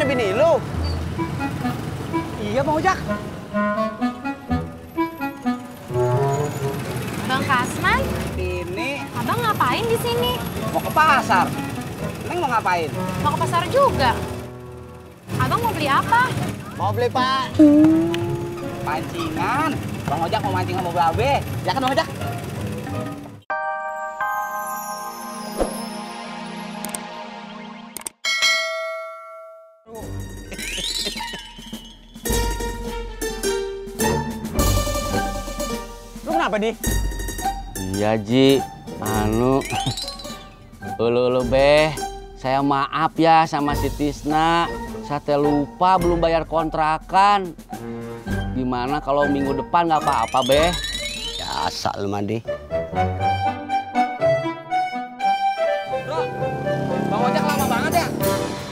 bukannya bini lu? Iya Bang Ojak. Bang Kasman, Ini abang ngapain di sini? mau ke pasar. Neng mau ngapain? Mau ke pasar juga. Abang mau beli apa? Mau beli Pak. Pancingan. Bang Ojak mau mancing sama Babe. Ya kan Bang Ojak? Lu kenapa nih? Iya Ji, Ulu Beh, saya maaf ya sama si Tisna. Saya teh lupa belum bayar kontrakan. Gimana kalau minggu depan nggak apa-apa Beh? Biasa lu mandi. Bro, Bang Ojak lama banget ya?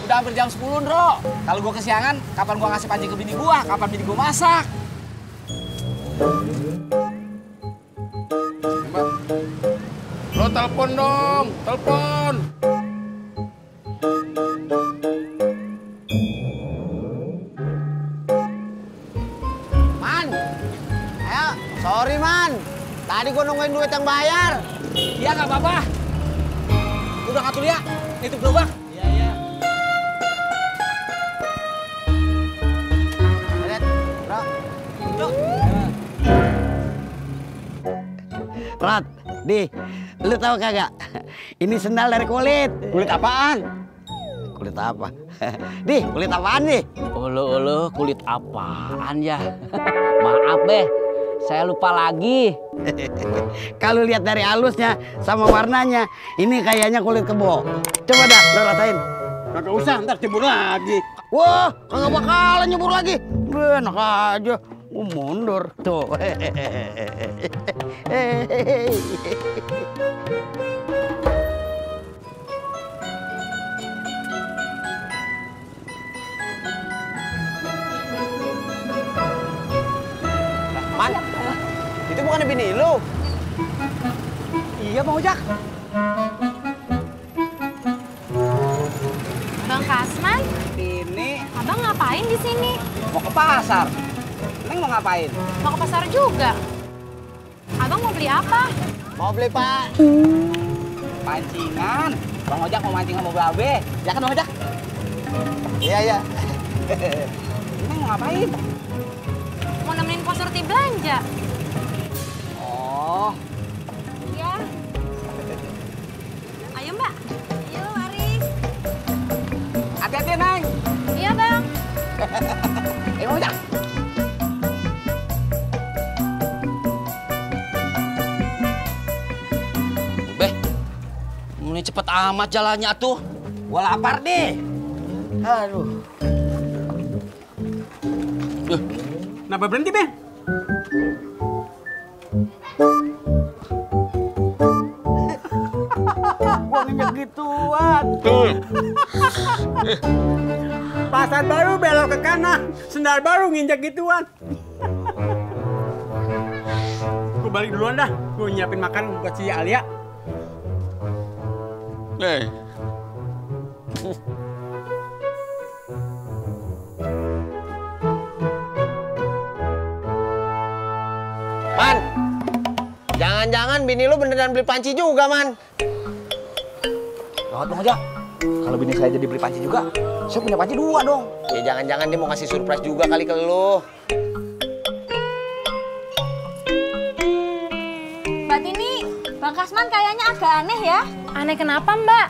Udah hampir jam 10, Bro. Kalau gua kesiangan, kapan gua ngasih pancing ke bini gua? Kapan bini gua masak? Lo telepon dong, telepon. Man, ayo, sorry Man. Tadi gua nungguin duit yang bayar. Iya nggak apa-apa. Udah ngatur ya, itu gerobak. Iya iya. Lihat, bro. Bro. Rat, Di, lu tahu kagak? Ini sendal dari kulit. Kulit apaan? Kulit apa? Di, kulit apaan nih? Ulu kulit apaan ya? Maaf Beh, saya lupa lagi. Kalau lihat dari halusnya sama warnanya, ini kayaknya kulit kebo. Coba dah, lu rasain. Kagak usah, ntar cebur lagi. Wah, kagak bakalan nyebur lagi. Enak aja. Mundur tuh. Man, itu bukannya bini lu? Iya Bang Ojak. Bang Kasman, Ini abang ngapain di sini? mau ke pasar. Neng mau ngapain? Mau ke pasar juga. Abang mau beli apa? Mau beli Pak. Pancingan. Bang Ojak mau mancing sama Babe. Ya kan Bang Ojak? Iya iya. Neng mau ngapain? Mau nemenin Pos Surti belanja. Oh, Iya. Ayo Mbak. Ayo, mari. hati-hati Neng. Iya Bang. Bang Ojak. Beh, ini cepet amat jalannya tuh. Gua lapar nih. Aduh. Kenapa berhenti, Bang? Gua nginjek gituan. Pasar baru belok ke kanan, sendal baru nginjak gituan. Gue balik duluan dah, gue nyiapin makan buat si Alia. Man, jangan-jangan bini lu beneran beli panci juga, Man. Gawat Bang Ojak. Kalau bini saya jadi beli panci juga, saya punya panci 2 dong. Ya jangan-jangan dia mau ngasih surprise juga kali ke lu. Mbak Tini, Bang Kasman kayaknya agak aneh ya. Aneh kenapa Mbak?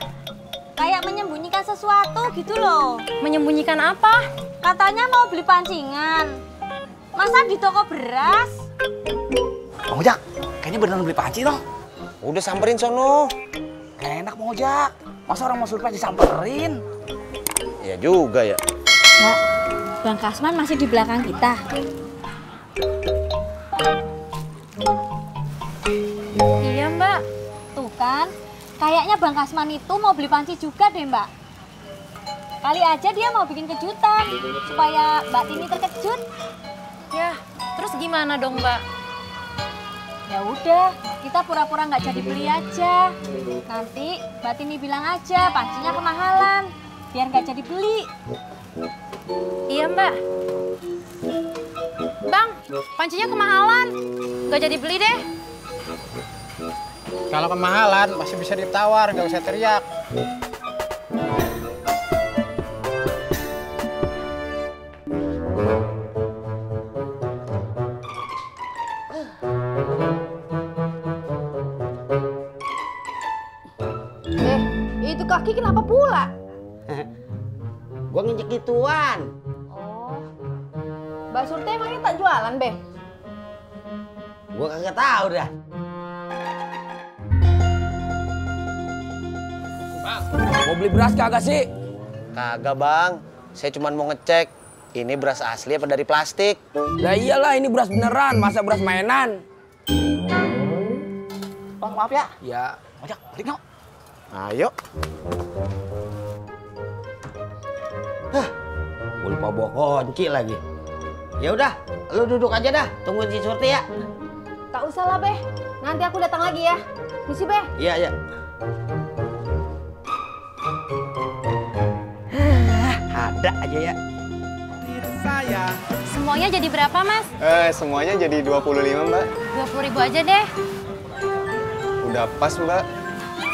Kayak menyembunyikan sesuatu gitu loh. Menyembunyikan apa? Katanya mau beli pancingan. Masa di toko beras? Bang Ojak, kayaknya beneran beli panci dong. Udah samperin sono. Gak enak Bang Ojak. Masa orang mau surprise disamperin? Ya juga ya. Mbak, Bang Kasman masih di belakang kita. Iya Mbak. Tuh kan, kayaknya Bang Kasman itu mau beli panci juga deh Mbak. Kali aja dia mau bikin kejutan, supaya Mbak Tini terkejut. Ya, terus gimana dong Mbak? Ya udah, kita pura-pura nggak jadi beli aja. Nanti Mbak Tini bilang aja pancinya kemahalan. biar nggak jadi beli. Iya mbak. Bang, pancinya kemahalan. Nggak jadi beli deh. Kalau kemahalan masih bisa ditawar, nggak usah teriak. Itu kaki kenapa pula? Gua nginjek gituan. Oh, Mbak Surti emangnya tak jualan, Be? Gua kagak tahu dah. Mau beli beras kagak sih? Kagak bang, saya cuma mau ngecek ini beras asli apa dari plastik. Lah iyalah ini beras beneran, masa beras mainan? Bang maaf ya. Ya. Ojak, balik no. Ayo. Gua lupa bawa kunci lagi. Ya udah, lu duduk aja dah, tungguin si Surti ya. Tak usah lah, Be. Nanti aku datang lagi ya. Misi, Be. Iya, iya. Ada aja ya. Semuanya jadi berapa, Mas? Semuanya jadi 25, Mbak. 20.000 aja deh. Udah pas, Mbak.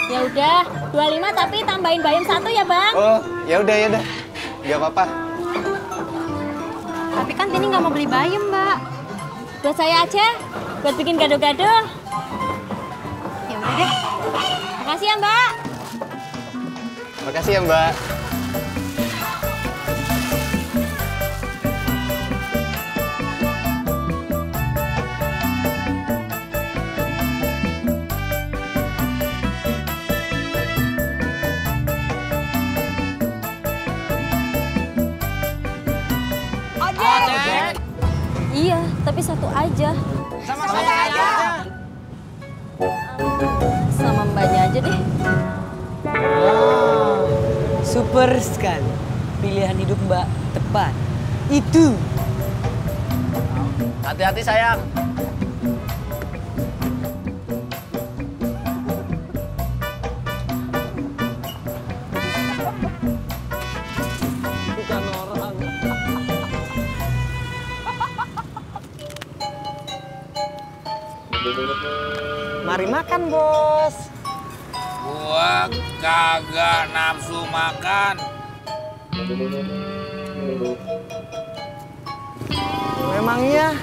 Ya udah, 25 tapi tambahin bayam 1 ya, Bang. Oh, ya udah. Gak apa-apa. Tapi kan Tini nggak mau beli bayam, Mbak. Buat saya aja, buat bikin gado-gado. Ya udah deh. Makasih ya, Mbak. Makasih ya, Mbak. Iya, tapi satu aja. Sama saya aja. Sama mbaknya aja deh. Super sekali. Pilihan hidup Mbak tepat. Itu. Hati-hati sayang. Bukan orang. Mari makan, Bos. Gua kagak nafsu makan. Memangnya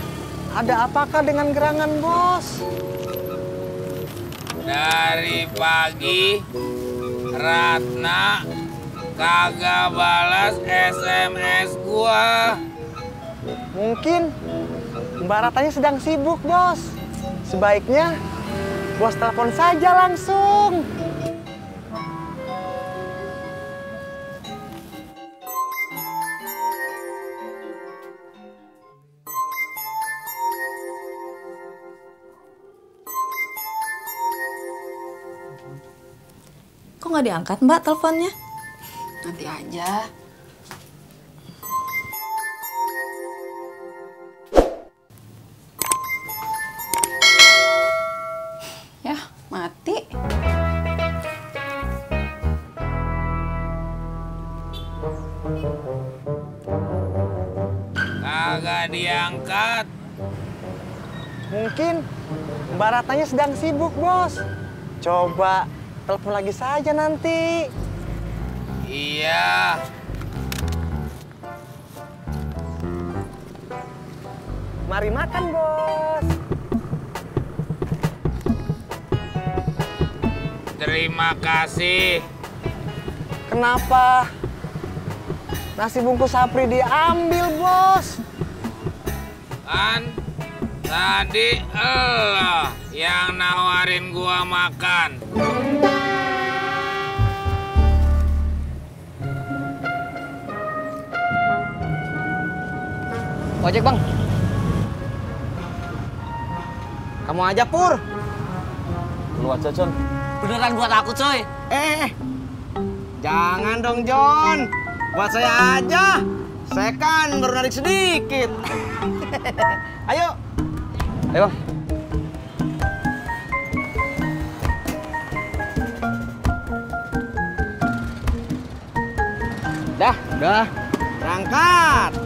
ada apakah dengan gerangan, Bos? Dari pagi Ratna kagak balas SMS gua. Mungkin Mbak Ratanya sedang sibuk, Bos. Sebaiknya Bos telepon saja langsung. Kok nggak diangkat, Mbak, teleponnya? Nanti aja. Ya, mati. Kagak diangkat. Mungkin Mbak Ratanya sedang sibuk, Bos. Coba telepon lagi saja nanti. Iya. Mari makan, Bos. Terima kasih. Kenapa nasi bungkus Sapri diambil, Bos? Kan tadi elo yang nawarin gua makan. Ojek bang. Kamu aja Pur. Lu aja, John. Beneran buat aku coy. Jangan dong John. Buat saya aja. Saya kan baru narik sedikit. Ayo. Ayo bang. Dah. Udah. Berangkat.